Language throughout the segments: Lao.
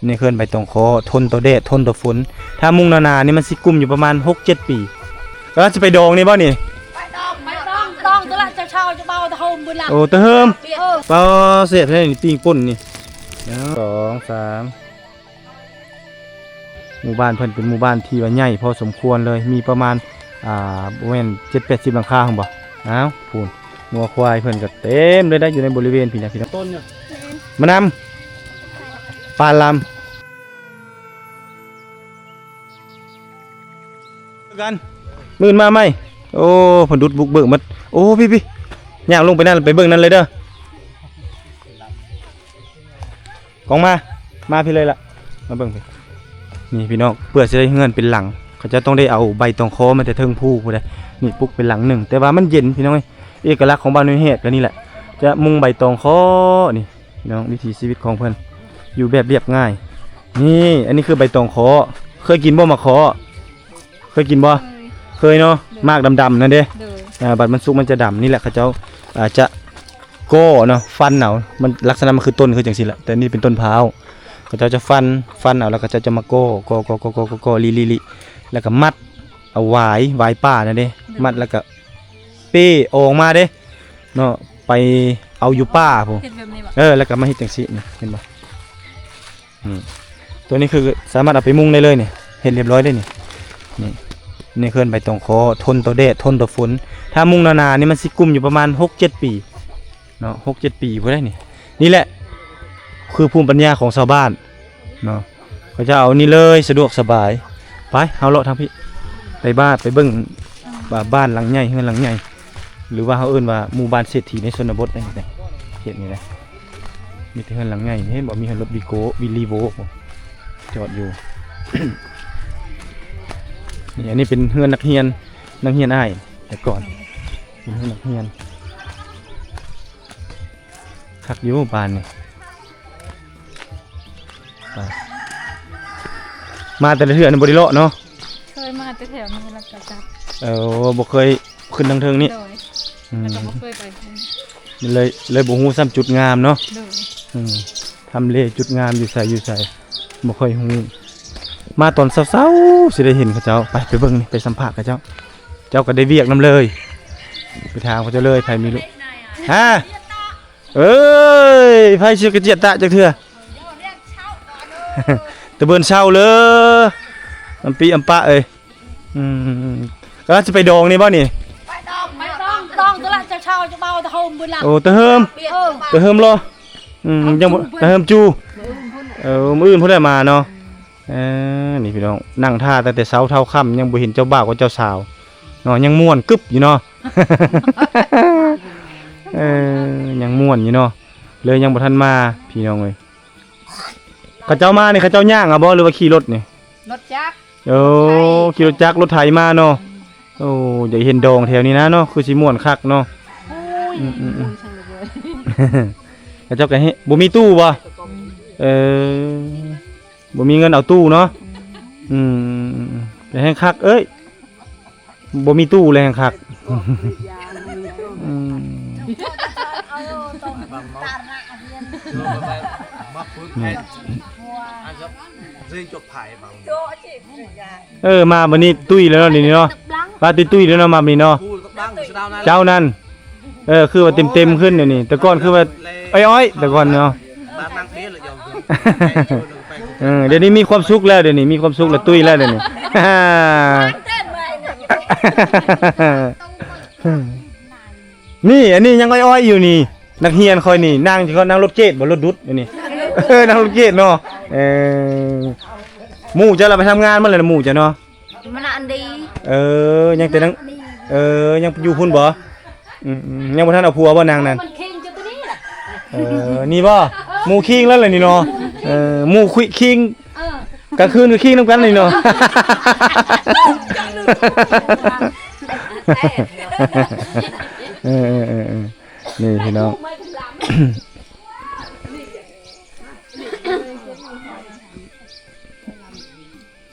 ໃນເຂື່ອນໃບຕອງຄໍ້ ທົນຕໍ່ແດດ ທົນຕໍ່ຝົນ. ຖ້າມຸງໜາໆນີ້ມັນຊິກຸ້ມຢູ່ປະມານຫົກເຈັດປີ. ກຳລັງຊິໄປດອງນີ້ບໍ່ນີ້? ໄປດອງ ໄປດອງ ດອງຕົວລະເຊົ້າໆ ຈະເບົາຕະໂຮມພຸ້ນລະ. ໂອ້ ຕະເຮີມ. ເອີ ປາ ແຊບແທ້ນີ້ ປີ້ງປົ່ນນີ້. ໜຶ່ງ ສອງ ສາມ. ໝູ່ບ້ານເພິ່ນເປັນໝູ່ບ້ານທີ່ວ່າໃຫຍ່ພໍສົມຄວນເລີຍ ມີປະມານ ອ່າ ບໍ່ແມ່ນເຈັດແປດສິບຫຼັງຄາຫັ້ນບໍ່? ອ້າວ ພຸ້ນ ງົວຄວາຍເພິ່ນກໍເຕັມເລີຍໄດ໋ ຢູ່ໃນບໍລິເວນພີ້ນະພີ່ນ້ອງ. ຕົ້ນ ມະນາວ ປາລຳ ກັນ ມື້ອື່ນມາໃໝ່. ໂອ້ ເພິ່ນດຸດບຸກເບີກໝົດ. ໂອ້ ພີ້ໆ ຍ່າງລົງໄປນັ້ນ ໄປເບິ່ງນັ້ນເລີຍເດີ. ກ້ອງມາ ມາພີ້ເລີຍລະ ມາເບິ່ງພີ້. ນີ້ພີ່ນ້ອງ ເພື່ອຊິໄດ້ເຮືອນເປັນຫຼັງ ເຂົາເຈົ້າຕ້ອງໄດ້ເອົາໃບຕອງຄໍ້ມາແຕ່ເທິງພູພຸ້ນເດ້. ນີ້ປຸກເປັນຫຼັງໜຶ່ງ ແຕ່ວ່າມັນເຢັນພີ່ນ້ອງເອີຍ. ເອກະລັກຂອງບ້ານຫ້ວຍແຮດກໍນີ້ແຫຼະ ຈະມຸງໃບຕອງຄໍ້ນີ້ພີ່ນ້ອງ. ວິຖີຊີວິດຂອງເພິ່ນ ຢູ່ແບບລຽບງ່າຍ. ນີ້ ອັນນີ້ຄືໃບຕອງຄໍ້. ເຄີຍກິນບໍ່ໝາກຄໍ້? ເຄີຍກິນບໍ່? ເຄີຍ ເຄີຍເນາະ. ໂດຍ ໝາກດຳໆນັ້ນເດ້. ໂດຍ ອ່າ ບັດມັນສຸກມັນຈະດຳ. ນີ້ແຫຼະເຂົາເຈົ້າ ອ່າ ຈະກໍເນາະ ຟັນເອົາ. ມັນ ລັກສະນະມັນຄືຕົ້ນຄືຈັ່ງຊີ້ແຫຼະ ແຕ່ນີ້ເປັນຕົ້ນພ້າວ. ເຂົາເຈົ້າຈະຟັນ ຟັນເອົາ ແລ້ວເຂົາເຈົ້າຈະມາກໍ ກໍໆໆໆ ລີ້ໆໆ ແລ້ວກໍມັດເອົາຫວາຍ ຫວາຍປ່ານັ້ນເດ້. ໂດຍ ມັດແລ້ວກໍເປ້ອອກມາເດ້ເນາະ ໄປເອົາຢູ່ປ່າພຸ້ນ. ເຮັດແບບນີ້ບໍ່? ເອີ ແລ້ວກໍມາເຮັດຈັ່ງຊີ້ນີ້ ເຫັນບໍ່? ນີ້ ຕົວນີ້ຄືສາມາດເອົາໄປມຸງໄດ້ເລີຍນີ້ ເຮັດລຽບຮ້ອຍເດ້ນີ້. ນີ້ ໃນເຂື່ອນໃບຕອງຄໍ້ ທົນຕໍ່ແດດ ທົນຕໍ່ຝົນ. ຖ້າມຸງໜາໆນີ້ມັນຊິກຸ້ມຢູ່ປະມານຫົກເຈັດປີເນາະ ຫົກເຈັດປີພຸ້ນໄດ໋ນີ້. ນີ້ແຫຼະຄືພູມປັນຍາຂອງຊາວບ້ານເນາະ ເຂົາເຈົ້າເອົານີ້ເລີຍ ສະດວກສະບາຍ. ໄປ ເຮົາເລາະທາງພີ້ ໄປບ້ານ ໄປເບິ່ງວ່າບ້ານຫຼັງໃຫຍ່ ເຮືອນຫຼັງໃຫຍ່ ຫຼືວ່າເຮົາເອີ້ນວ່າໝູ່ບ້ານເສດຖີໃນຊົນນະບົດ ເຂດນີ້ນະ. ມີແຕ່ເຮືອນຫຼັງໃຫຍ່ ເຫັນບໍ່? ມີຮອດລົດວີໂກ້ ວີລີໂວ້ ຈອດຢູ່. ນີ້ ອັນນີ້ເປັນເຮືອນນັກຮຽນ ນັກຮຽນອ້າຍແຕ່ກ່ອນ ເປັນເຮືອນນັກຮຽນ. ຄັກຢູ່ບ້ານນີ້. ໄປ ມາແຕ່ລະເທື່ອນີ້ບໍ່ໄດ້ເລາະເນາະ? ເຄີຍມາແຕ່ແຖວນີ້ແລ້ວກໍກັບ. ເອີ ບໍ່ເຄີຍຂຶ້ນທາງເທິງນີ້. ໂດຍ ອືມ ແລ້ວກໍບໍ່ເຄີຍໄປພຸ້ນ ເລີຍ ເລີຍບໍ່ຮູ້ຊ້ຳຈຸດງາມເນາະ. ໂດຍ ອືມ ທຳເລຈຸດງາມຢູ່ໃສ ຢູ່ໃສ ບໍ່ຄ່ອຍຮູ້. ມາຕອນເຊົ້າໆ ຊິໄດ້ເຫັນເຂົາເຈົ້າ. ໄປ ໄປເບິ່ງນີ້ ໄປສຳພາດເຂົາເຈົ້າ. ເຈົ້າກໍໄດ້ວຽກນຳເລີຍ ໄປຖາມເຂົາເຈົ້າເລີຍ ໃຜມີລູກ ຮະ? ເອີຍ ໃຜຊິກະຈຽດຕະຈັກເທື່ອ ຕະເບີນເຊົ້າເລີຍ ອຳປີອຳປະເອີຍ. ອືມ ກຳລັງຊິໄປດອງນີ້ບໍ່ນີ້? ໄປດອງ ໄປດອງ ດອງຕົວລະເຈົ້າເຊົ່າ ຈະເບົາຕະໂຮມພຸ້ນລະ. ໂອ້ ຕະເຮີມ ເອີ ຕະເຮີມເລາະ. ອືມ ຍັງບໍ່ ຕະເຮີມຈູ່. ເອີ ມື້ອື່ນພຸ້ນແຫຼະມາເນາະ. ເອີ ນີ້ພີ່ນ້ອງ ນັ່ງຖ້າຕັ້ງແຕ່ເຊົ້າເທົ່າຄ່ຳ ຍັງບໍ່ເຫັນເຈົ້າບ່າວກັບເຈົ້າສາວເນາະ ຍັງມ່ວນກຶບຢູ່ເນາະ. ເອີ ຍັງມ່ວນຢູ່ເນາະ ເລີຍຍັງບໍ່ທັນມາ ພີ່ນ້ອງເອີຍ. ເຂົາເຈົ້າມານີ້ ເຂົາເຈົ້າຍ່າງເອົາບໍ່ ຫຼືວ່າຂີ່ລົດນີ້? ລົດຈັກ. ໂອ້ ຂີ່ລົດຈັກ ລົດໄຖມາເນາະ. ໂອ້ ຢາກເຫັນດອງແຖວນີ້ນະເນາະ ຄືຊິມ່ວນຄັກເນາະ. ໂອ້ຍ ອືມໆໆ ໂອ້ຍ ຊ່າງເລີຍ ເຂົາເຈົ້າກໍເຮັດ ບໍ່ມີຕູ້ບໍ່? ອືມ ເອີ ບໍ່ມີເງິນເອົາຕູ້ເນາະ. ອືມ ອືມ ແຕ່ແຮ່ງຄັກເອີຍ ບໍ່ມີຕູ້ແລ້ວແຮ່ງຄັກ. ອືມ ເອີ ມາບັດນີ້ຕຸ້ຍແລ້ວເນາະ ດຽວນີ້ເນາະ ວ່າຕຸ້ຍໆແລ້ວເນາະ ມາບັດນີ້ເນາະ. ເຈົ້ານັ້ນ ເອີ ຄືວ່າເຕັມໆຂຶ້ນດຽວນີ້ ແຕ່ກ່ອນຄືວ່າອ້ອຍໆ ແຕ່ກ່ອນເນາະ. ເອີ ດຽວນີ້ມີຄວາມສຸກແລ້ວ ດຽວນີ້ມີຄວາມສຸກແລ້ວ ຕຸ້ຍແລ້ວດຽວນີ້. ນີ້ ອັນນີ້ຍັງອ້ອຍໆຢູ່ນີ້ ນັກຮຽນຂ້ອຍນີ້ ນັ່ງຢູ່ ນັ່ງລົດເກດບໍ່ ລົດດຸດຢູ່ນີ້. ເອີ ນັ່ງລົດເກດເນາະ. ເອີ ໝູ່ເຈົ້າລະໄປທຳງານໝົດແລ້ວນະ ໝູ່ເຈົ້າເນາະ. ມັນອັນດີ ເອີ ຍັງແຕ່ນາງ ເອີ ຍັງຢູ່ພຸ້ນບໍ່? ອືມໆ ຍັງບໍ່ທັນເອົາຜົວບໍ່ນາງນັ້ນ? ມັນຄີງຢູ່ຕົວນີ້ລະ. ເອີ ນີ້ບໍ່? ໝູ່ຄີງແລ້ວລະນີ້ເນາະ. ເອີ ໝູ່ຄຸຍຄີງ ເອີ ກາງຄືນກໍຄີງນຳກັນນີ້ເນາະ. ເອີໆໆໆ ນີ້ພີ່ນ້ອງ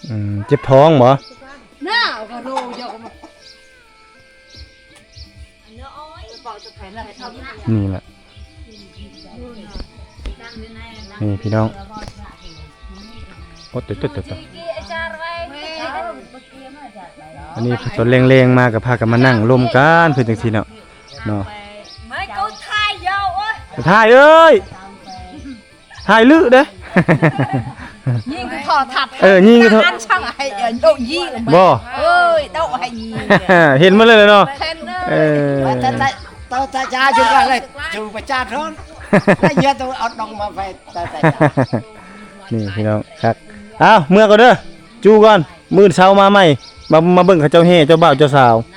ອືມ ເຈັບທ້ອງບໍ່? ນີ້ແຫຼະ ນີ້ພີ່ນ້ອງ ໂອ້ ໂຕໆໆ ອັນນີ້ຕອນແລງໆມາກໍພາກັນມານັ່ງລົມກັນຄືຈັ່ງຊີ້ເນາະ ເນາະ ຖ່າຍເອີຍ ຖ່າຍລຶເດ້ ຍິງກໍທໍ່ທັດ ເອີ ຍິງກໍທໍ່ ອັນຊ່າງໃຫ້ເອີ ໂດະຍິງ ບໍ່ ເອີຍ ໂດະໃຫ້ຍິງ ເຫັນໝົດເລີຍເນາະ ເຫັນເລີຍ ເອີ ຕາຕາ ຕາຕາຈາຢູ່ກັນເລີຍ ຈູປະຈານເຖິງ ແລ້ວເຍາະໂຕເອົາດອກມາໄປ ຕາຕາຈາ ນີ້ພີ່ນ້ອງ ຄັກ ເອົາ ເມືອກ່ອນເດີ ຈູກ່ອນ ມື້ເຊົ້າມາໃໝ່ ມາ ມາເບິ່ງເຂົາເຈົ້າແຫ່ເຈົ້າບ່າວເຈົ້າສາວ ເ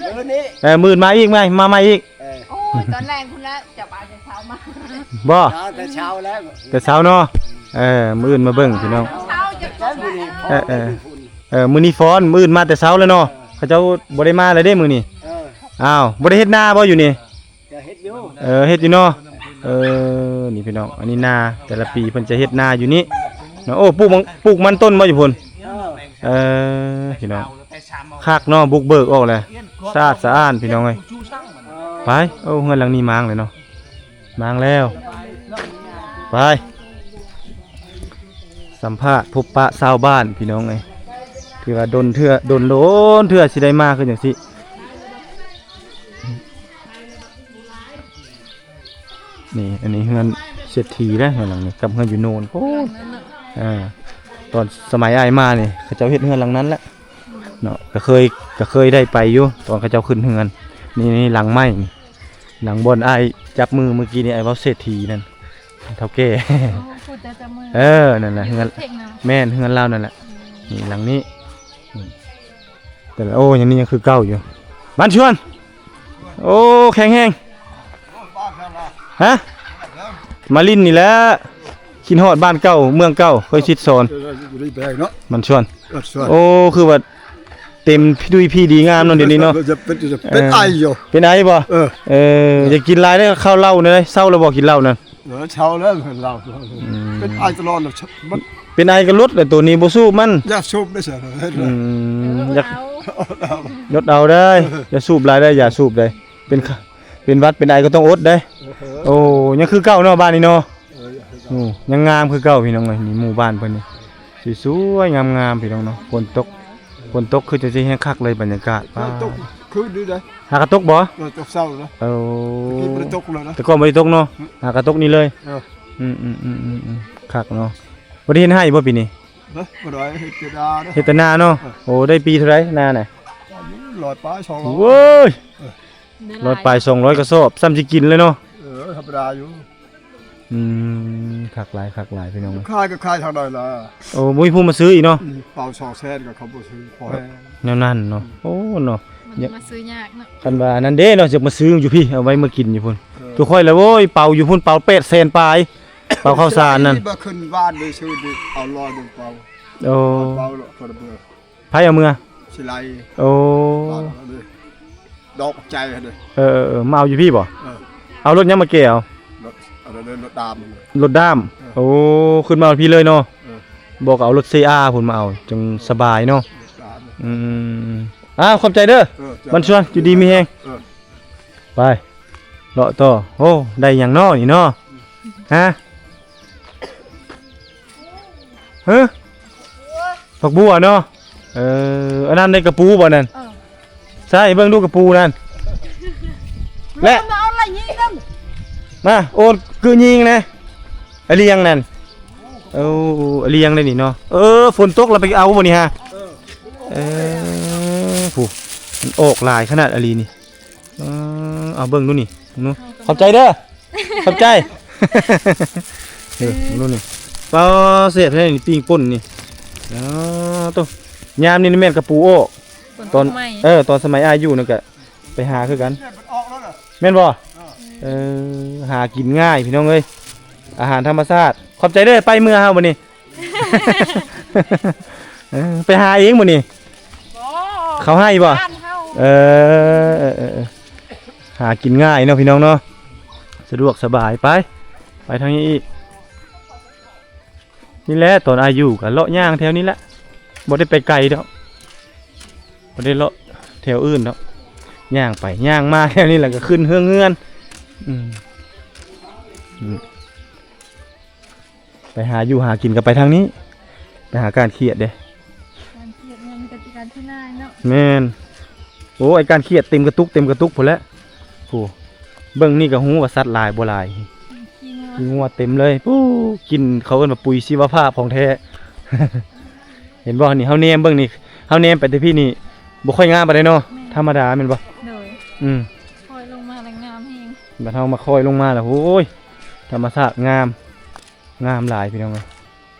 ອີ ມື້ນີ້ ເອີ ມື້ມາອີກໃໝ່ ມາໃໝ່ອີກ ເອີ ໂອ້ຍ ຕອນແລງພຸ້ນແຫຼະ ເຈົ້າບ່າວເຈົ້າສາວມາ ບໍ່ ເອົາແຕ່ເຊົ້າແລ້ວ ແຕ່ເຊົ້າເນາະ ເອີ ມື້ອື່ນມາເບິ່ງພີ່ນ້ອງ ເຊົ້າຈະ ເອີ ເອີ ເອີ ມື້ນີ້ຟ້ອນ ມື້ອື່ນມາແຕ່ເຊົ້າແລ້ວເນາະ ເອີ ເຂົາເຈົ້າບໍ່ໄດ້ມາແລ້ວເດ້ມື້ນີ້ ເອີ ອ້າວ ບໍ່ໄດ້ເຮັດນາບໍ່ຢູ່ນີ້? ກໍເຮັດຢູ່ ເອີ ເຮັດຢູ່ເນາະ ເອີ ນີ້ພີ່ນ້ອງ ອັນນີ້ນາ ແຕ່ລະປີເພິ່ນຈະເຮັດນາຢູ່ນີ້ເນາະ ໂອ້ ປູກມັງ ປູກມັນຕົ້ນບໍ່ຢູ່ພຸ້ນ ເອີ ເອີ ພີ່ນ້ອງ ຄັກເນາະ ບຸກເບີກອອກແຫຼະ ສະອາດສະອ້ານພີ່ນ້ອງເອີຍ ໄປ ໂອ້ ເຮືອນຫຼັງນີ້ມ້າງເລີຍເນາະ ມ້າງແລ້ວ ໄປ ສຳພາດພົບປະຊາວບ້ານພີ່ນ້ອງເອີຍ ຖືວ່າດົນເທື່ອ ດົນໂດນເທື່ອຊິໄດ້ມາຄືຈັ່ງຊີ້ ນີ້ ອັນນີ້ເຮືອນເສດຖີເດ້ ເຮືອນຫຼັງນີ້ ກັບເຮືອນຢູ່ໂນນ ໂອ້ ເຮືອນນັ້ນເນາະ ອ່າ ຕອນສະໄໝອ້າຍມານີ້ ເຂົາເຈົ້າເຮັດເຮືອນຫຼັງນັ້ນແຫຼະເນາະ ກໍເຄີຍ ກໍເຄີຍໄດ້ໄປຢູ່ ຕອນເຂົາເຈົ້າຂຶ້ນເຮືອນ ນີ້ ນີ້ຫຼັງໄມ້ນີ້ ຫຼັງບ່ອນອ້າຍຈັບມືມື້ກີ້ນີ້ ອ້າຍເວົ້າເສດຖີນັ້ນ ເຖົ້າແກ່ ໂອ້ ຜູ້ເຈົ້າຈັບມື ເອີ ນັ້ນແຫຼະ ເຮືອນ ເທິງນະ ແມ່ນ ເຮືອນລາວນັ້ນແຫຼະ ອືມ ນີ້ຫຼັງນີ້ ອືມ ແຕ່ລະ ໂອ້ ຍັງນີ້ຍັງຄືເກົ່າຢູ່ ບ້ານຊວນ ໂອ້ ແຂງແຮງ ຮະ ມາຫຼິ້ນນີ້ແຫຼະ ຄິດຮອດບ້ານເກົ່າ ເມືອງເກົ່າ ເຄີຍສິດສອນ ເອີ ຢູ່ໃນແບງເນາະ ບ້ານຊວນ ບ້ານຊວນ ໂອ້ ຄືວ່າເຕັມດຸຍພີດີງາມເນາະ ດຽວນີ້ເນາະ ເປັນ ເປັນໄອຢູ່ ເອີ ເປັນໄອບໍ່? ເອີ ເອີ ຢາກກິນຫຼາຍເດ້ ເຂົ້າເຫຼົ້າແນວໃດ ເຊົາແລ້ວບໍ່ ກິນເຫຼົ້ານັ້ນ? ເອີ ເຊົາແລ້ວເຫຼົ້າ ອືມ ເປັນໄອຕະຫຼອດ ເປັນໄອກໍລົດແຫຼະ ໂຕນີ້ບໍ່ສູບມັນ ຢ່າສູບເດ້ ອືມ ຢາກ ເອົາ ລົດເອົາເດີ ຢ່າສູບຫຼາຍເດີ ຢ່າສູບເດີ ເປັນ ເປັນຫວັດເປັນໄອກໍຕ້ອງອົດເດ້ ເອີ ໂອ້ ຍັງຄືເກົ່າເນາະ ບ້ານນີ້ເນາະ ເອີ ໂອ້ ຍັງງາມຄືເກົ່າ ພີ່ນ້ອງເອີຍ ນີ້ໝູ່ບ້ານເພິ່ນນີ້ ສວຍໆງາມໆ ພີ່ນ້ອງເນາະ ຝົນຕົກ ຝົນຕົກຄືຈະຊິແຮງຄັກເລີຍ ບັນຍາກາດ ຝົນຕົກຄືນນີ້ເດ້ ຫາກະຕົກບໍ່? ເອີ ຕົກເຊົ້ານະ ໂອ້ ຕະກີ້ບໍ່ໄດ້ຕົກເລີຍນະ ແຕ່ກ່ອນບໍ່ໄດ້ຕົກເນາະ ອືມ ຫາກະຕົກນີ້ເລີຍ ເອີ ອືມໆໆໆ ຄັກເນາະ ບໍ່ໄດ້ເຮັດໄຮ່ບໍ່ປີນີ້? ເອີ ບໍ່ໄດ້ເຮັດແຕ່ນາເນາະ ເຮັດແຕ່ນາເນາະ ເອີ ໂອ້ ໄດ້ປີເທົ່າໃດນານະ? ອາຍຸຮ້ອຍປາຍສອງຮ້ອຍ ໂອ້ຍ ເອີ ຮ້ອຍປາຍສອງຮ້ອຍກະສອບ ສ່ຳຊິກິນເລີຍເນາະ ເອີ ທຳມະດາຢູ່ ອືມ ຄັກຫຼາຍ ຄັກຫຼາຍ ພີ່ນ້ອງ ຂາຍກໍຂາຍທາງໃດລະ? ໂອ້ ບໍ່ມີຜູ້ມາຊື້ອີກເນາະ ອືມ ເປົ່າສອງແສນກໍເຂົາບໍ່ຊື້ ພໍແຮງ ແນວນັ້ນເນາະ ອືມ ໂອ້ ເນາະ ມັນມາຊື້ຍາກເນາະ ຄັນວ່າອັນນັ້ນເດ້ເນາະ ຈະມາຊື້ຢູ່ພີ້ ເອົາໄວ້ເມືອກິນຢູ່ພຸ້ນ ເອີ ຄືຂ້ອຍລະ ໂອ້ຍ ເປົ່າຢູ່ພຸ້ນ ເປົ່າແປດແສນປາຍ ເປົ່າເຂົ້າສານນັ້ນ ບໍ່ຂຶ້ນບ້ານໄປຊື້ ເອົາຮ້ອຍໜຶ່ງເປົ່າ ໂອ້ ເອົາເປົ່າລະ ພໍໄດ້ເບື່ອ ໃຜເອົາເມືອ? ຊິໄລ ໂອ້ ດອກໃຈຫັ້ນເດ້ ເອີໆໆ ມາເອົາຢູ່ພີ້ບໍ່? ເອີ ເອົາລົດຫຍັງມາແກ່ເອົາ? ລົດ ອັນນັ້ນລົດດາມ ລົດດາມ ເອີ ໂອ້ ຂຶ້ນມາເອົາພີ້ເລີຍເນາະ ເອີ ບໍ່ກໍເອົາລົດເຊອາພຸ້ນມາເອົາ ຈັ່ງສະບາຍເນາະ ລົດດາມ ອືມ ອ້າວ ຂອບໃຈເດີ ເອີ ບັນຊວນ ຢູ່ດີມີແຮງ ເອີ ໄປ ເລາະຕໍ່ ໂອ້ ໄດ້ຫຍັງເນາະນີ້ເນາະ ຮະ? ຮະ? ຜັກບົວເນາະ ເອີ ອັນນັ້ນໄດ້ກະປູບໍ່ນັ້ນ? ເອີ ໃສ່ເບິ່ງດູກະປູນັ້ນ ແລະ ມາ ໂອນກຶຍິງນະ ອາລຽງນັ້ນ ໂອ້ ອາລຽງໄດ້ນີ້ເນາະ ເອີ ຝົນຕົກລະໄປເອົາບໍ່ນີ້ຮະ ເອີ ເອີ ຜູ້ ມັນອອກຫຼາຍຂະໜາດອາລີນີ້ ເອີ ເອົາເບິ່ງດູນີ້ ເບິ່ງດູ ຂອບໃຈເດີ ຂອບໃຈ ເອີ ເບິ່ງດູນີ້ ປາ ແຊບແທ້ນີ້ ປີ້ງປົ່ນນີ້ ອໍ ໂຕ ຍາມນີ້ແມ່ນກະປູອອກ ຕອນ ເອີ ຕອນສະໄໝອາຍຸນັ້ນກະໄປຫາຄືກັນ ແມ່ນບໍ່? ເອີ ຫາກິນງ່າຍພີ່ນ້ອງເອີຍ ອາຫານທຳມະຊາດ ຂອບໃຈເດີ ໄປເມືອເຮົາບັດນີ້ ເອີ ໄປຫາເອງມື້ນີ້ ບໍ່ ເຂົາໃຫ້ບໍ່? ບ້ານເຮົາ ເອີ ເອີ ເອີ ຫາກິນງ່າຍເນາະພີ່ນ້ອງເນາະ ສະດວກສະບາຍ ໄປ ໄປທາງນີ້ອີກ ນີ້ແຫຼະ ຕອນອາຍຸກະເລາະຍ່າງແຖວນີ້ແຫຼະ ບໍ່ໄດ້ໄປໄກດອກ ບໍ່ໄດ້ເລາະແຖວອື່ນດອກ ຍ່າງໄປຍ່າງມາແຖວນີ້ແຫຼະ ກະຂຶ້ນເຮືອນເຮືອນ ອືມ ອືມ ໄປຫາຢູ່ຫາກິນກໍໄປທາງນີ້ ໄປຫາກ້ານຂຽດເດ້. ການຂຽດມັນກໍການທີ່ນາຍເນາະ. ແມ່ນ. ໂອ້ ໄອ້ກ້ານຂຽດເຕັມກະຕຸກ ເຕັມກະຕຸກພຸ້ນແຫຼະ. ໂອ້ ເບິ່ງນີ້ກໍຮູ້ວ່າສັດຫຼາຍບໍ່ຫຼາຍ. ຂີ້ງົວ ຂີ້ງົວເຕັມເລີຍ. ປູ້ ກິນ ເຂົາເອີ້ນວ່າປຸຍຊີວະພາບຂອງແທ້. ເຫັນບໍ່ນີ້ ເຮົາແນມເບິ່ງນີ້ ເຮົາແນມໄປແຕ່ພີ້ນີ້ ບໍ່ຄ່ອຍງາມປານໃດເນາະ. ແມ່ນ. ທຳມະດາແມ່ນບໍ່? ໂດຍ. ອືມ ຄ່ອຍລົງມາແລ້ວງາມແຮງ. ບັດເຮົາມາຄ່ອຍລົງມາແລ້ວ ໂອ້ຍ ທຳມະຊາດງາມ ງາມຫຼາຍພີ່ນ້ອງເອີຍ.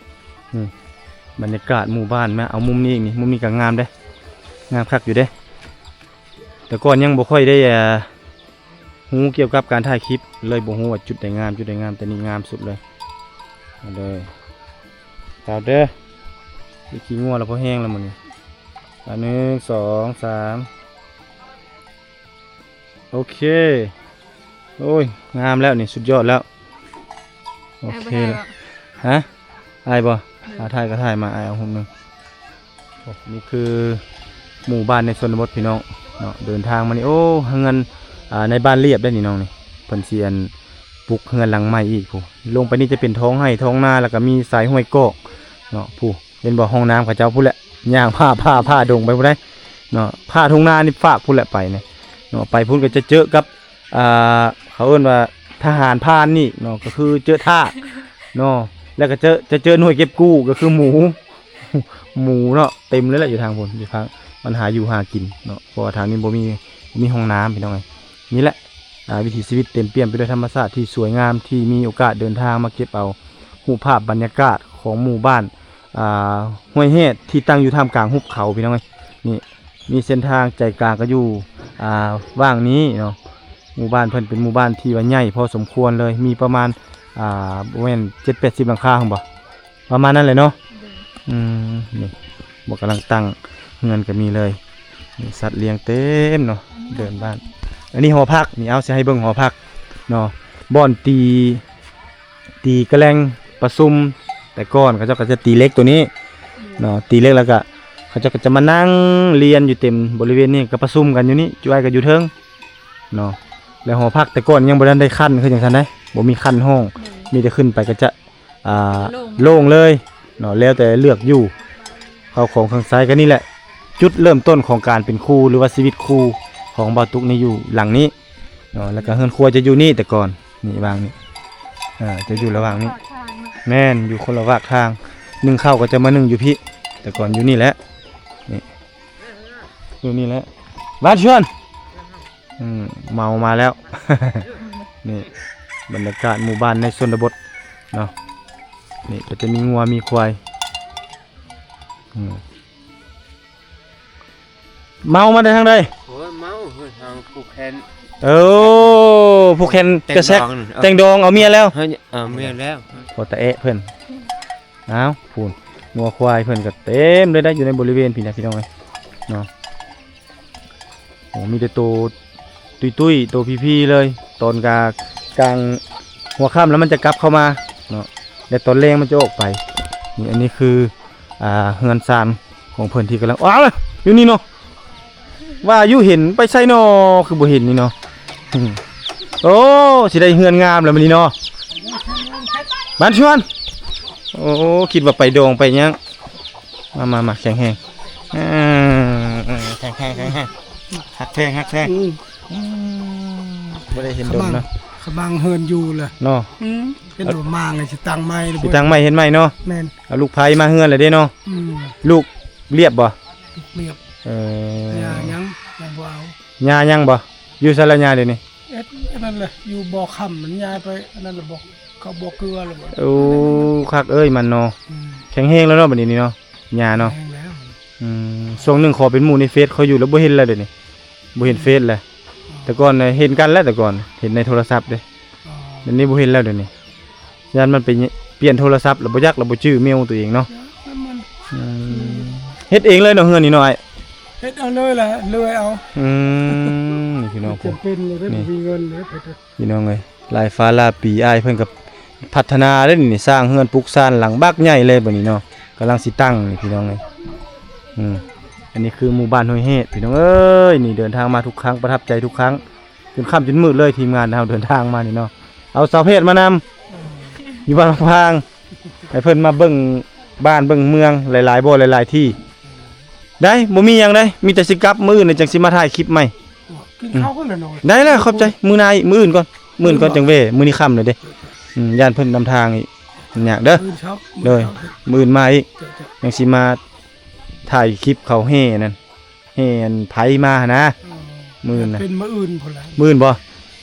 ນີ້ບັນຍາກາດໝູ່ບ້ານ ມາເອົາມຸມນີ້ອີກນີ້ ມຸມນີ້ກໍງາມເດ້ ງາມຄັກຢູ່ເດ້. ແຕ່ກ່ອນຍັງບໍ່ຄ່ອຍໄດ້ ອ່າ ຮູ້ກ່ຽວກັບການຖ່າຍຄລິບ ເລີຍບໍ່ຮູ້ວ່າຈຸດໃດງາມ ຈຸດໃດງາມ ແຕ່ນີ້ງາມສຸດເລີຍ. ເອົາເດີ ເອົາເດີ ໄດ້ຂີ້ງົວແລ້ວ ພໍແຮງແລ້ວມື້ນີ້. ອ່າ ໜຶ່ງ ສອງ ສາມ ໂອເຄ. ໂອ້ຍ ງາມແລ້ວນີ້ ສຸດຍອດແລ້ວ. ໂອເຄ. ອ້າຍບໍ່ຖ່າຍຫວາ? ຮະ? ອ້າຍບໍ່? ເອີ ອາ ຖ່າຍກໍຖ່າຍມາ ອ້າຍເອົາຮູບໜຶ່ງ. ໂອ້ ນີ້ຄືໝູ່ບ້ານໃນຊົນນະບົດພີ່ນ້ອງເນາະ. ເດີນທາງມານີ້ ໂອ້ ເຮືອນ ອ່າ ໃນບ້ານລຽບໄດ໋ນີ້ນ້ອງນີ້ ເພິ່ນຊິອັນປຸກເຮືອນຫຼັງໃໝ່ອີກພຸ້ນ. ລົງໄປນີ້ຈະເປັນທ້ອງໄຮ່ທ້ອງນາ ແລ້ວກໍມີສາຍຫ້ວຍກອກເນາະ. ພຸ້ນ ເຫັນບໍ່ ຫ້ອງນ້ຳເຂົາເຈົ້າພຸ້ນແຫຼະ ຍ່າງຜ່າ ຜ່າ ຜ່າດົງໄປພຸ້ນໃດ໋ເນາະ. ຜ່າທົ່ງນານີ້ຟາກພຸ້ນແຫຼະໄປນີ້ເນາະ. ໄປພຸ້ນກໍຈະເຈີກັບ ອ່າ ເຂົາເອີ້ນວ່າທະຫານພານນີ້ເນາະ ກໍຄືເຈີທາດເນາະ. ແລ້ວກໍເຈີ ຈະເຈີໜ່ວຍເກັບກູ້ ກໍຄືໝູ ໝູເນາະ ເຕັມເລີຍແຫຼະຢູ່ທາງພຸ້ນ ຢູ່ທາງ ມັນຫາຢູ່ຫາກິນເນາະ. ເພາະວ່າທາງນີ້ບໍ່ມີ ບໍ່ມີຫ້ອງນ້ຳພີ່ນ້ອງເອີຍ. ນີ້ແຫຼະ ອ່າ ວິຖີຊີວິດເຕັມປ່ຽມໄປດ້ວຍທຳມະຊາດທີ່ສວຍງາມ ທີ່ມີໂອກາດເດີນທາງມາເກັບເອົາຮູບພາບບັນຍາກາດຂອງໝູ່ບ້ານ ອ່າ ຫ້ວຍແຮດ ທີ່ຕັ້ງຢູ່ທ່າມກາງຫຸບເຂົາພີ່ນ້ອງເອີຍ. ນີ້ ມີເສັ້ນທາງໃຈກາງກໍຢູ່ ອ່າ ຫວ່າງນີ້ເນາະ. ໝູ່ບ້ານເພິ່ນເປັນໝູ່ບ້ານທີ່ວ່າໃຫຍ່ພໍສົມຄວນເລີຍ ມີປະມານ ອ່າ ບໍ່ແມ່ນ ເຈັດແປດສິບຫຼັງຄາຫັ້ນບໍ່ ປະມານນັ້ນແຫຼະເນາະ. ໂດຍ. ອືມ ນີ້ ພວກກຳລັງຕັ້ງເຮືອນກໍມີເລີຍ. ນີ້ ສັດລ້ຽງເຕັມເນາະ ເດີ່ນບ້ານ. ອັນນີ້ຫໍພັກນີ້ ເອົາ ຊິໃຫ້ເບິ່ງຫໍພັກເນາະ ບ່ອນຕີ ຕີກະແລັງປະຊຸມ. ແຕ່ກ່ອນເຂົາເຈົ້າກໍຈະຕີເຫຼັກຕົວນີ້ເນາະ ຕີເຫຼັກແລ້ວກໍເຂົາເຈົ້າກໍຈະມານັ່ງລຽນຢູ່ເຕັມບໍລິເວນນີ້ ກໍປະຊຸມກັນຢູ່ນີ້ ຈຸອ້າຍກໍຢູ່ເທິງເນາະ. ແລ້ວຫໍພັກແຕ່ກ່ອນຍັງບໍ່ທັນໄດ້ຂັ້ນຄືຫຍັງຊັ້ນໃດ໋ ບໍ່ມີຂັ້ນຫ້ອງ ໂດຍ ມີແຕ່ຂຶ້ນໄປກໍຈະ ອ່າ ໂລ່ງ ໂລ່ງເລີຍເນາະ ແລ້ວແຕ່ເລືອກຢູ່. ເຂົ້າຂອງເຄື່ອງໃຊ້ກໍນີ້ແຫຼະ ຈຸດເລີ່ມຕົ້ນຂອງການເປັນຄູ ຫຼືວ່າຊີວິດຄູຂອງບ່າວຕຸກນີ້ຢູ່ຫຼັງນີ້ເນາະ. ແລ້ວກໍເຮືອນຄົວຈະຢູ່ນີ້ແຕ່ກ່ອນ ນີ້ຫວ່າງນີ້ ເອີ ຈະຢູ່ລະຫວ່າງນີ້ ປາກທາງເນາະ. ແມ່ນ ຢູ່ຄົນລະຫວ່າງທາງ ໜຶ້ງເຂົ້າກໍຈະມາໜຶ້ງຢູ່ພີ້ ແຕ່ກ່ອນຢູ່ນີ້ແຫຼະ ນີ້ ຢູ່ນີ້ແຫຼະ. ບ້ານຊວນ ອືມ ເມົາມາແລ້ວ. ນີ້ ບັນຍາກາດໝູ່ບ້ານໃນຊົນນະບົດເນາະ. ນີ້ກໍຈະມີງົວມີຄວາຍ ອືມ ເມົາມາແຕ່ທາງໃດ? ໂອ້ຍ ເມົາ ເຮີຍ ທາງຜູກແຂນ ເອີ ຜູກແຂນກະແຊກ ແຕ່ງດອງ ແຕ່ງດອງເອົາເມຍແລ້ວ ເອີ ເອົາເມຍແລ້ວ ພໍຕາແອະເພິ່ນ. ອ້າວ ພຸ້ນ ງົວຄວາຍເພິ່ນກໍເຕັມເລີຍໄດ໋ ຢູ່ໃນບໍລິເວນພີ້ນະ ພີ່ນ້ອງເອີຍເນາະ. ໂອ້ ມີແຕ່ໂຕຕຸ້ຍໆ ໂຕພີໆເລີຍ. ຕອນກາ ກາງຫົວຄ່ຳແລ້ວມັນຈະກັບເຂົ້າມາເນາະ ແລະຕອນແລງມັນຈະອອກໄປ. ນີ້ ອັນນີ້ຄື ອ່າ ເຮືອນຊານຂອງເພິ່ນທີ່ກຳລັງ ອ້າວ ຢູ່ນີ້ເນາະ ວ່າຢູ່ເຫັນໄປໃສນໍ ຄືບໍ່ເຫັນນີ້ເນາະ. ອືມ ໂອ້ ຊິໄດ້ເຮືອນງາມແລ້ວມື້ນີ້ເນາະ ບ້ານຊວນ. ໂອ້ ຄິດວ່າໄປດອງໄປຫຍັງ. ມາ ມາ ມາ ແຂງແຮງ ເອີ ແຂງແຮງ ແຂງແຮງ ຮັກແພງ ຮັກແພງ. ອືມ ອືມ ບໍ່ໄດ້ເຫັນດົນເນາະ ຂະບັງເຮືອນຢູ່ລະເນາະ. ອືມ ເປັນວ່າມາງຊິຕັ້ງໃໝ່ ຊິຕັ້ງໃໝ່ ເຮັດໃໝ່ເນາະ. ແມ່ນ ເອົາລູກໃພ້ມາເຮືອນແລ້ວເດ້ເນາະ. ອືມ ລູກລຽບບໍ່? ລຽບ ເອີ ຍ່າຍັງ ຍັງບໍ່ເອົາ ຍ່າຍັງບໍ່? ຢູ່ໃສລະຍ່າດຽວນີ້? ເຮັດອັນນັ້ນແຫຼະ ຢູ່ບໍ່ຄຳ ມັນຍ້າຍໄປອັນນັ້ນລະບໍ່ ເຂົາບໍ່ເກືອລະບໍ່. ໂອ້ ຄັກເອີຍມັນເນາະ. ອືມ ແຂງແຮງແລ້ວເນາະ ບັດນີ້ນີ້ເນາະ ຍ່າເນາະ. ແຂງແຮງແລ້ວ. ອືມ ຊ່ວງໜຶ່ງຂໍເປັນໝູ່ໃນເຟສຂ້ອຍຢູ່ ແລ້ວບໍ່ເຫັນແລ້ວດຽວນີ້ ບໍ່ເຫັນເຟສແລ້ວ. ອໍ ແຕ່ກ່ອນເຫັນກັນແລ້ວ ແຕ່ກ່ອນເຫັນໃນໂທລະສັບເດ້. ອໍ ດຽວນີ້ບໍ່ເຫັນແລ້ວ ດຽວນີ້ ຢ້ານມັນໄປປ່ຽນໂທລະສັບ ແລ້ວບໍ່ຈັກ ແລ້ວບໍ່ຈື່ເມວຕົວເອງເນາະ. ອືມ ເຮັດເອງເລີຍເນາະ ເຮືອນນີ້ເນາະອ້າຍ? ເຮັດເອົາເລີຍລະ ເລີຍເອົາ. ອືມ ນີ້ພີ່ນ້ອງ ຈຳເປັນເລີຍ ນີ້ ບໍ່ມີເງິນເລີຍ ພີ່ນ້ອງເອີຍ ຫຼາຍຟ້າຫຼາຍປີ ອ້າຍເພິ່ນກໍພັດທະນາເດ້ນີ້ ສ້າງເຮືອນປຸກຊານຫຼັງບັກໃຫຍ່ເລີຍບັດນີ້ເນາະ ກຳລັງຊິຕັ້ງນີ້ພີ່ນ້ອງເອີຍ. ອືມ ອັນນີ້ຄືໝູ່ບ້ານຫ້ວຍແຮດພີ່ນ້ອງເອີຍ. ນີ້ເດີນທາງມາທຸກຄັ້ງ ປະທັບໃຈທຸກຄັ້ງ ຈົນຄ່ຳຈົນມືດເລີຍ ທີມງານເຮົາເດີນທາງມານີ້ເນາະ. ເອົາສາວແພດມານຳ ຢູ່ບ້ານພາງ ໃຫ້ເພິ່ນມາເບິ່ງ ບ້ານເບິ່ງເມືອງຫຼາຍໆ ບໍ່ຫຼາຍໆ ທີ່ ໄດ້ ບໍ່ມີຫຍັງໃດ ມີແຕ່ຊິກັບ ມື້ອື່ນຈັ່ງຊິມາຖ່າຍຄລິບໃໝ່. ກິນເຂົ້າກ່ອນແຫຼະເນາະ. ໄດ້ແລ້ວ ຂອບໃຈ. ມື້ໜ້າອີກ ມື້ອື່ນກ່ອນ ມື້ອື່ນກ່ອນຈັ່ງແວ່. ມື້ນີ້ຄ່ຳແລ້ວເດ້. ອືມ ຢ້ານເພິ່ນນຳທາງອີກ ຍາກເດີ. ມື້ອື່ນເຊົ້າ ໂດຍ ມື້ອື່ນມາອີກ ເຈົ້າໆ ຍັງຊິມາຖ່າຍຄລິບເຂົາແຫ່ນັ້ນ ແຫ່ອັນໄຜມາຫັ້ນນະ. ອືມ ມື້ອື່ນນະ ເປັນມື້ອື່ນພຸ້ນລະ. ມື້ອື່ນບໍ່?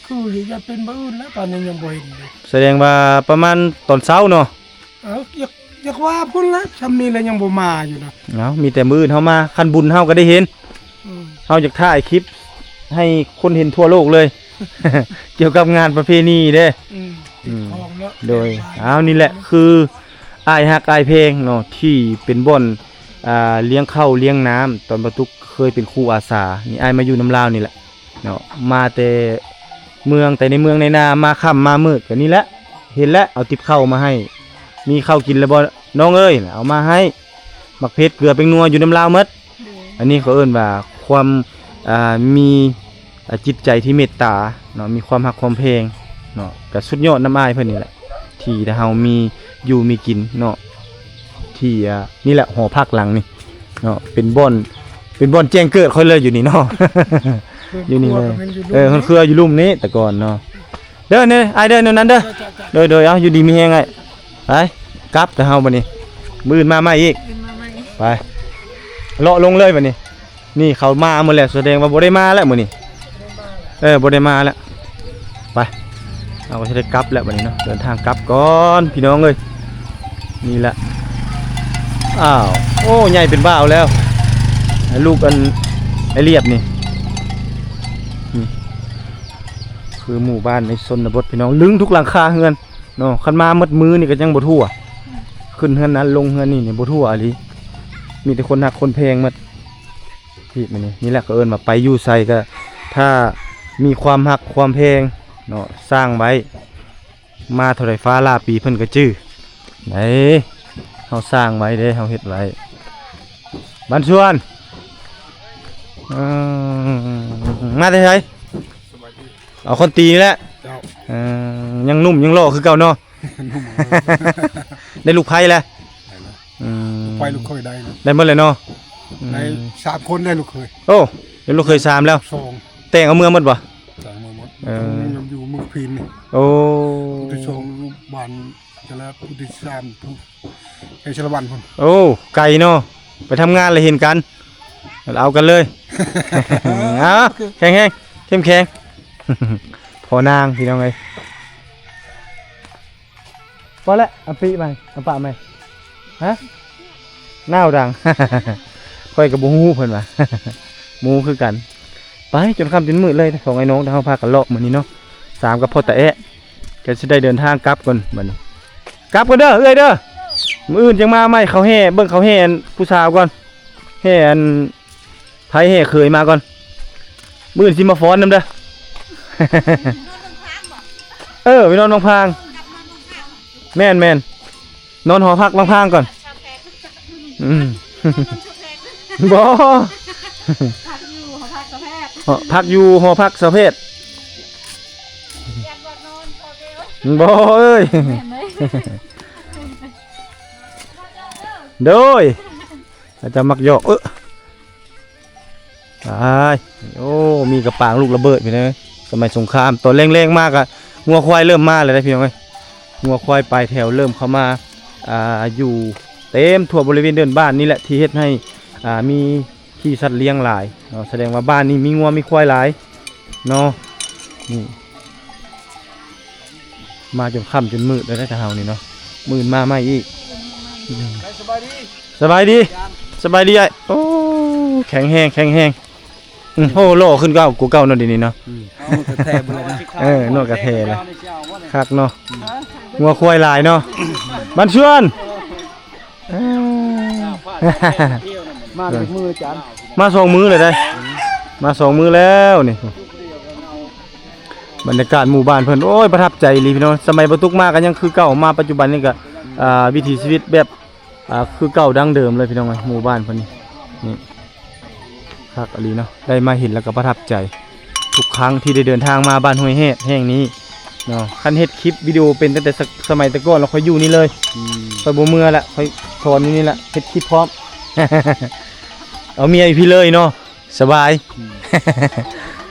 ຄືຢູ່ ຢ່າເປັນມື້ອື່ນແລ້ວ ຕອນນີ້ຍັງບໍ່ເຫັນຢູ່. ສະແດງວ່າປະມານຕອນເຊົ້າເນາະ. ເອີ ຢາກ ຢາກວ່າພຸ້ນລະ ຊ່ຳນີ້ລະຍັງບໍ່ມາຢູ່ນະ. ເອົາ ມີແຕ່ມື້ອື່ນເຮົາມາ ຄັນບຸນເຮົາກໍໄດ້ເຫັນ. ອືມ ເຮົາຢາກຖ່າຍຄລິບໃຫ້ຄົນເຫັນທົ່ວໂລກເລີຍ ກ່ຽວກັບງານປະເພນີເດ້. ອືມ ອືມ ຕິດຄອງເນາະ. ໂດຍ ເອົາ ນີ້ແຫຼະຄືອ້າຍຮັກອ້າຍແພງເນາະ ທີ່ເປັນບ່ອນ ອ່າ ລ້ຽງເຂົ້າລ້ຽງນ້ຳ ຕອນບ່າວຕຸກເຄີຍເປັນຄູອາສາ. ນີ້ອ້າຍມາຢູ່ນຳລາວນີ້ແຫຼະເນາະ ມາແຕ່ເມືອງ ແຕ່ໃນເມືອງໃນນາ ມາຄ່ຳມາມືດ ກໍນີ້ແຫຼະ ເຫັນແລ້ວ ເອົາຕິບເຂົ້າມາໃຫ້. ມີເຂົ້າກິນແລ້ວບໍ່ນ້ອງເອີຍ? ເອົາມາໃຫ້. ໝາກເຜັດ ເກືອ ແປ້ງນົວ ຢູ່ນຳລາວໝົດ. ໂດຍ ອັນນີ້ເຂົາເອີ້ນວ່າຄວາມ ອ່າ ມີ ອ່າ ຈິດໃຈທີ່ເມດຕາເນາະ ມີຄວາມຮັກຄວາມແພງເນາະ ກະສຸດຍອດນຳອ້າຍເພິ່ນນີ້ແຫຼະ ທີ່ເຮົາມີຢູ່ມີກິນເນາະ. ທີ່ ອ່າ ນີ້ແຫຼະ ຫໍພັກຫຼັງນີ້ເນາະ ເປັນບ່ອນ ເປັນບ່ອນແຈ້ງເກີດຂ້ອຍເລີຍ ຢູ່ນີ້ເນາະ. ຢູ່ນີ້ເລີຍ. ເອີ ເຮືອນຄົວກໍແມ່ນຢູ່ລຸ່ມນີ້ ເຮືອນຄົວຢູ່ລຸ່ມນີ້ແຕ່ກ່ອນເນາະ. ເດີ ນີ້ອ້າຍເດີ ແນວນັ້ນເດີ. ໂດຍ ໂດຍ ເອົາ ຢູ່ດີມີແຮງອ້າຍ. ໄປ ກັບແຕ່ເຮົາບັດນີ້ ມື້ອື່ນມາໃໝ່ອີກ. ອື່ນມາໃໝ່ ໄປ ເລາະລົງເລີຍບັດນີ້. ນີ້ເຂົາມາໝົດແລ້ວ ສະແດງວ່າບໍ່ໄດ້ມາແລ້ວມື້ນີ້. ເອີ ບໍ່ໄດ້ມາແລ້ວ. ໄປ ເຮົາກໍຊິໄດ້ກັບແລ້ວບັດນີ້ເນາະ ເດີນທາງກັບກ່ອນພີ່ນ້ອງເອີຍ. ນີ້ແຫຼະ ອ້າວ ໂອ້ ໃຫຍ່ເປັນບ່າວແລ້ວ ລູກອັນໄອ້ລຽບນີ້. ນີ້ຄືໝູ່ບ້ານໃນຊົນນະບົດພີ່ນ້ອງ ລຶ້ງທຸກຫຼັງຄາເຮືອນເນາະ. ຄັນມາໝົດມື້ນີ້ກໍຍັງບໍ່ທົ່ວ ຂຶ້ນເຮືອນນັ້ນລົງເຮືອນນີ້ນີ້ບໍ່ທົ່ວອີ່ຫຼີ. ມີແຕ່ຄົນຮັກຄົນແພງໝົດ. ທີ່ມື້ນີ້ ນີ້ແຫຼະ ເຂົາເອີ້ນວ່າໄປຢູ່ໃສກໍ ຖ້າມີຄວາມຮັກຄວາມແພງເນາະ ສ້າງໄວ້ ມາເທົ່າໃດຟ້າຫຼ້າປີເພິ່ນກໍຈື່. ໄດ້ ເຮົາສ້າງໄວ້ເດ້ ເຮົາເຮັດໄວ້. ບ້ານຊວນ ເອີ ມາແຕ່ໃສ? ສະບາຍດີ. ເອົາຄົນຕີນີ້ແຫຼະ. ເຈົ້າ. ເອີ ຍັງໜຸ່ມຍັງຫຼໍ່ຄືເກົ່າເນາະ. ໜຸ່ມ. ໄດ້ລູກໃພ້ແລ້ວ? ໄດ້ແລ້ວ. ອືມ ໄປລູກເຂີຍໄດ້ແລ້ວ ໄດ້ໝົດແລ້ວເນາະ. ອືມ ໄດ້ສາມຄົນ ໄດ້ລູກເຂີຍ. ໂອ້ ໄດ້ລູກເຂີຍສາມແລ້ວ. ສອງ ແຕ່ງເອົາເມືອໝົດບໍ່? ແຕ່ງເອົາເມືອໝົດ. ເອີ ຍັງຢູ່ເມືອງພີນນີ້. ໂອ້ ຜູ້ທີສອງຢູ່ບ້ານຈະລະ ຜູ້ທີສາມຜູ້ແຂວງສາລະວັນພຸ້ນ. ໂອ້ ໄກເນາະ ໄປທຳງານແລ້ວເຫັນກັນ ເອົາກັນເລີຍ. ເອົາ ແຂງແຮງ ເຂັ້ມແຂງ ພໍ່ນາງພີ່ນ້ອງເອີຍ. ພໍແລ້ວ ເອົາປີໃໝ່ ເອົາປະໃໝ່. ຮະ? ໜາວດັງ ຂ້ອຍກໍບໍ່ຮູ້ເພິ່ນວ່າ ໝູ່ຄືກັນ. ໄປຈົນຄ່ຳຈົນມືດເລີຍ ສອງອ້າຍນ້ອງ ເຮົາພາກັນເລາະມື້ນີ້ເນາະ ສາມກັບພໍ່ຕາແອະ ກໍຊິໄດ້ເດີນທາງກັບກ່ອນບັດນີ້. ກັບກ່ອນເດີເອື້ອຍເດີ ມື້ອື່ນຈັ່ງມາໃໝ່. ເຂົາແຫ່ ເບິ່ງເຂົາແຫ່ອັນຜູ້ສາວກ່ອນ ແຫ່ອັນ ໃຜແຫ່ເຂີຍມາກ່ອນ ມື້ອື່ນຊິມາຟ້ອນນຳເດີ. ເອີ ໄປນອນວັງພາງ. ແມ່ນໆ ນອນຫໍພັກວັງພາງກ່ອນ. ອືມ ບໍ່ ພັກຢູ່ຫໍພັກສາວແພດ ພັກຢູ່ຫໍພັກສາວແພດ. ບໍ່ເອີຍ ໂດຍ ອາດຈະມັກຢອກ ເອີ ຕາຍ ໂອ້ ມີກະປາງລູກລະເບີດພີ່ນ້ອງເອີຍ. ສະໄໝສົງຄາມ ຕອນແລງໆມາກະງົວຄວາຍເລີ່ມມາແລ້ວເດ້ພີ່ນ້ອງເອີຍ. ງົວຄວາຍປາຍແຖວເລີ່ມເຂົ້າມາ ອ່າ ຢູ່ເຕັມທົ່ວບໍລິເວນເດີ່ນບ້ານນີ້ແຫຼະ ທີ່ເຮັດໃຫ້ ອ່າ ມີຂີ້ສັດລ້ຽງຫຼາຍເນາະ. ສະແດງວ່າບ້ານນີ້ມີງົວມີຄວາຍຫຼາຍເນາະ. ນີ້ ມາຈົນຄ່ຳຈົນມືດແລ້ວເດ້ເຮົານີ້ເນາະ ມື້ອື່ນມາໃໝ່ອີກ. ອືມ ສະບາຍດີ ສະບາຍດີ ສະບາຍດີອ້າຍ. ໂອ້ ແຂງແຮງ ແຂງແຮງ. ອືມ ໂອ້ ຫຼໍ່ຂຶ້ນເກົ່າ ກວ່າເກົ່າເນາະ ດຽວນີ້ເນາະ. ອືມ ເອົາ ນວດກະແທບໍ່ໄດ້ນະ. ເອີ ນວດກະແທລະ ຄັກເນາະ. ອືມ ງົວຄວາຍຫຼາຍເນາະ ບ້ານຊວນ. ມາຈັກມື້ລະຈານ ມາສອງມື້ແລ້ວເດ້. ມາສອງມື້ແລ້ວນີ້ ບັນຍາກາດໝູ່ບ້ານເພິ່ນ ໂອ້ຍ ປະທັບໃຈອີ່ຫຼີພີ່ນ້ອງ. ສະໄໝບໍ່ຕຸກມາກໍຍັງຄືເກົ່າ ມາປັດຈຸບັນນີ້ກໍ ອ່າ ວິຖີຊີວິດແບບ ອ່າ ຄືເກົ່າດັ້ງເດີມເລີຍພີ່ນ້ອງເອີຍ. ໝູ່ບ້ານເພິ່ນນີ້ ນີ້ ຄັກອີ່ຫຼີເນາະ ໄດ້ມາເຫັນແລ້ວກໍປະທັບໃຈ ທຸກຄັ້ງທີ່ໄດ້ເດີນທາງມາບ້ານຫ້ວຍແຮດແຫ່ງນີ້ເນາະ. ຄັນເຮັດຄລິບວິດີໂອເປັນຕັ້ງແຕ່ສະ ສະໄໝແຕ່ກ່ອນແລ້ວ ຂ້ອຍຢູ່ນີ້ເລີຍ. ອືມ ຂ້ອຍບໍ່ເມືອລະ ຂ້ອຍ ຖອນຢູ່ນີ້ລະ ເຮັດຄລິບພ້ອມ ເອົາເມຍຢູ່ພີ້ເລີຍເນາະ ສະບາຍ ອືມ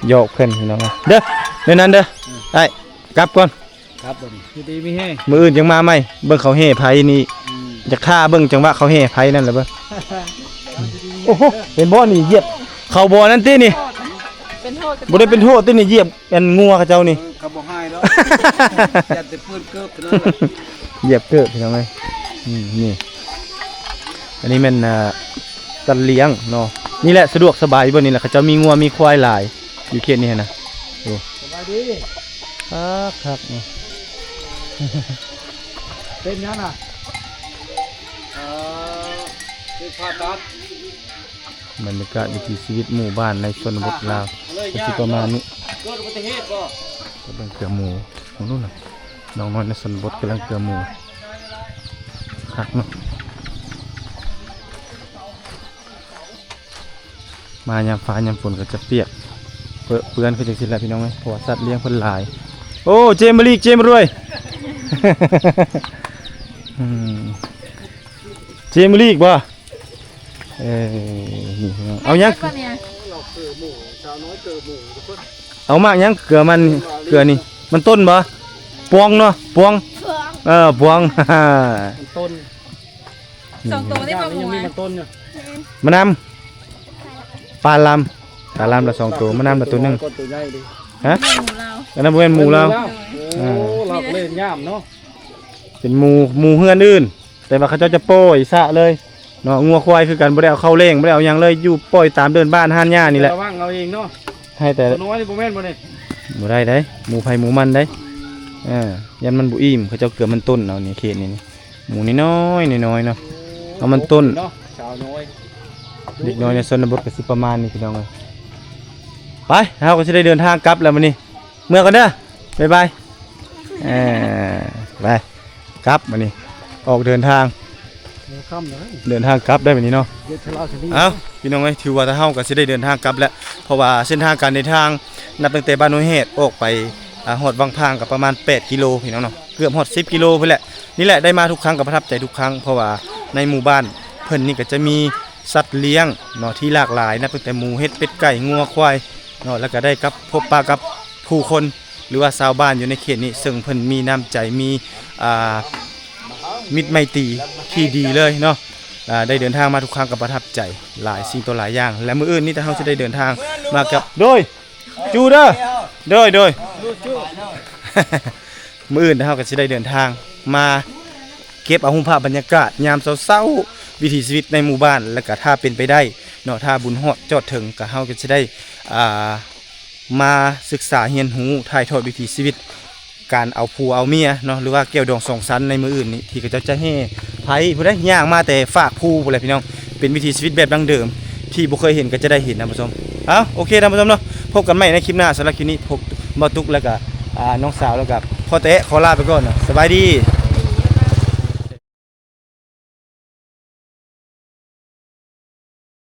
ຫຍອກເພິ່ນພີ່ນ້ອງເດີ ແນວນັ້ນເດີ ອືມ ອ້າຍ ກັບກ່ອນ ກັບບັດນີ້ ຢູ່ດີມີແຮງ ມື້ອື່ນຈັ່ງມາໃໝ່ ເບິ່ງເຂົາແຫ່ໄພນີ້ ອືມ ຢາກຖ້າເບິ່ງຈັງຫວະເຂົາແຫ່ໄພນັ້ນລະເບິ່ງ ໂອ້ໂຫ ເຫັນບໍ່ນີ້ ຢຽບເຂົາບໍ່ນັ້ນຕິນີ້ ເປັນໂທດ ບໍ່ໄດ້ເປັນໂທດຕິນີ້ ຢຽບອັນງົວເຂົາເຈົ້ານີ້ ເອີ ເຂົາບໍ່ຮ້າຍດອກ ຢ້ານແຕ່ເປື້ອນເກີບເທົ່ານັ້ນແຫຼະ ຢຽບເກີບພີ່ນ້ອງເອີຍ ອືມ ນີ້ ອັນນີ້ແມ່ນ ອ່າ ສັດລ້ຽງເນາະ ນີ້ແຫຼະສະດວກສະບາຍຢູ່ບ່ອນນີ້ແຫຼະ ເຂົາເຈົ້າມີງົວມີຄວາຍຫຼາຍ ຢູ່ເຂດນີ້ຫັ້ນນະ ໂອ້ ສະບາຍດີ ຄັກໆ ເປັນຫຍັງນະ ເອີ ເປັນຜ່າຕັດ ບັນຍາກາດວິຖີຊີວິດໝູ່ບ້ານໃນຊົນນະບົດລາວ ກໍຊິປະມານນີ້ ເກີດອຸບັດຕິເຫດບໍ່ ກຳລັງເກືອໝູ ໂອ້ ນັ້ນນະ ນ້ອງນ້ອຍໃນຊົນນະບົດກຳລັງເກືອໝູ ຄັກເນາະ ມາຍາມຟ້າຍາມຝົນກໍຈະປຽກເປິເປື້ອນຄືຈັ່ງຊີ້ແຫຼະພີ່ນ້ອງເອີຍ ເພາະວ່າສັດລ້ຽງເພິ່ນຫຼາຍ ໂອ້ ເຈມມາລີກ ເຈມມາລວຍ ອືມ ເຈມມາລີກບໍ່? ເອີ ນີ້ເອົາຫຍັງ ເອົາຫຍັງ ເອົາໝາກຫຍັງ ເກືອມັນ ເກືອນີ້ ມັນຕົ້ນບໍ່? ປວງເນາະ ປວງ ເອີ ປວງ ມັນຕົ້ນ ສອງໂຕນີ້ບໍ່ ຍັງມີມັນຕົ້ນຢູ່ ມານຳ ປາລຳ ປາລຳລະສອງໂຕ ມານຳລະໂຕໜຶ່ງ ຮະ ອັນນັ້ນບໍ່ແມ່ນໝູລາວ ໂອ້ ເອີ ລາວກໍເລີຍຍາມເນາະ ເປັນໝູ ໝູເຮືອນອື່ນ ແຕ່ວ່າເຂົາເຈົ້າຈະປ່ອຍສະເລີຍເນາະ ງົວຄວາຍຄືກັນ ບໍ່ໄດ້ເອົາເຂົ້າແລ້ງ ບໍ່ໄດ້ເອົາຫຍັງເລີຍ ຢູ່ປ່ອຍຕາມເດີ່ນບ້ານຮ້ານຫຍ້ານີ້ແຫຼະ ລະວັງເອົາເອງເນາະ ໃຫ້ແຕ່ ຕົວນ້ອຍນີ້ບໍ່ແມ່ນບໍ່ນີ້ ບໍ່ໄດ້ເດ້ ໝູໃຜໝູມັນເດ້ ເອີ ຢ້ານມັນບໍ່ອີ່ມ ເຂົາເຈົ້າເກືອມັນຕົ້ນເອົານີ້ ເຂດນີ້ນີ້ ໝູນ້ອຍໆ ນ້ອຍໆເນາະ ເອົາມັນຕົ້ນ ເນາະ ສາວນ້ອຍ ເດັກນ້ອຍໃນຊົນນະບົດກໍຊິປະມານນີ້ພີ່ນ້ອງເອີຍ ໄປ ເຮົາກໍຊິໄດ້ເດີນທາງກັບແລ້ວມື້ນີ້ ເມືອກ່ອນເດີ ບາຍບາຍ ເອີ ໄປ ກັບບາດນີ້ ອອກເດີນທາງ ເດີນທາງກັບໄດ້ບາດນີ້ເນາະ ເອົາ ພີ່ນ້ອງເອີຍ ຖືວ່າທາງເຮົາກໍຊິໄດ້ເດີນທາງກັບແລ້ວ ເພາະວ່າເສັ້ນທາງການເດີນທາງ ນັບຕັ້ງແຕ່ບ້ານຫ້ວຍແຮດອອກໄປ ອາ ຮອດວັງຜາງກໍປະມານແປດກິໂລ ພີ່ນ້ອງເນາະ ເກືອບຮອດສິບກິໂລພຸ້ນແຫຼະ ນີ້ແຫຼະ ໄດ້ມາທຸກຄັ້ງກໍປະທັບໃຈທຸກຄັ້ງ ເພາະວ່າໃນໝູ່ບ້ານເພິ່ນນີ້ກໍຈະມີ ສັດລ້ຽງເນາະ ທີ່ຫຼາກຫຼາຍ ນັບຕັ້ງແຕ່ໝູ ເຫັດ ເປັດ ໄກ່ ງົວ ຄວາຍເນາະ ແລ້ວກໍໄດ້ກັບ ພົບປະກັບຜູ້ຄົນ ຫຼືວ່າຊາວບ້ານຢູ່ໃນເຂດນີ້ ເຊິ່ງເພິ່ນມີນ້ຳໃຈ ມີ ອ່າ ມິດໄມຕີທີ່ດີເລີຍເນາະ ອ່າ ໄດ້ເດີນທາງມາທຸກຄັ້ງກໍປະທັບໃຈຫຼາຍສິ່ງຕໍ່ຫຼາຍຢ່າງ ແລະ ມື້ອື່ນນີ້ທາງເຮົາຊິໄດ້ເດີນທາງມາກັບ ໂດຍ ຈູເດີ ໂດຍ ໂດຍ ມື້ອື່ນເຮົາກໍຊິໄດ້ເດີນທາງມາເກັບເອົາຮູບພາບບັນຍາກາດຍາມເຊົ້າໆ ວິຖີຊີວິດໃນໝູ່ບ້ານ ແລ້ວກໍຖ້າເປັນໄປໄດ້ເນາະ ຖ້າບຸນຮອດຈອດເຖິງ ກໍເຮົາກໍຊິໄດ້ ອ່າ ມາສຶກສາຮຽນຮູ້ ຖ່າຍທອດວິຖີຊີວິດ ການເອົາຜົວເອົາເມຍເນາະ ຫຼືວ່າແກ້ວດອງສອງຊັ້ນໃນມື້ອື່ນນີ້ ທີ່ເຂົາເຈົ້າຈະແຫ່ໄພພຸ້ນເດ້ ຍ່າງມາແຕ່ຟາກພູພຸ້ນແຫຼະພີ່ນ້ອງ ເປັນວິຖີຊີວິດແບບດັ້ງເດີມ ທີ່ບໍ່ເຄີຍເຫັນກໍຈະໄດ້ເຫັນທ່ານຜູ້ຊົມ ເອົ້າ ໂອເຄທ່ານຜູ້ຊົມເນາະ ພົບກັນໃໝ່ໃນຄລິບໜ້າ ສຳລັບຄລິບນີ້ ພົບ ບ່າວຕຸກ ແລ້ວກະ ອ່າ ນ້ອງສາວ ແລ້ວກະພໍ່ແຕະ ຂໍລາໄປກ່ອນເນາະ ສະບາຍດີ.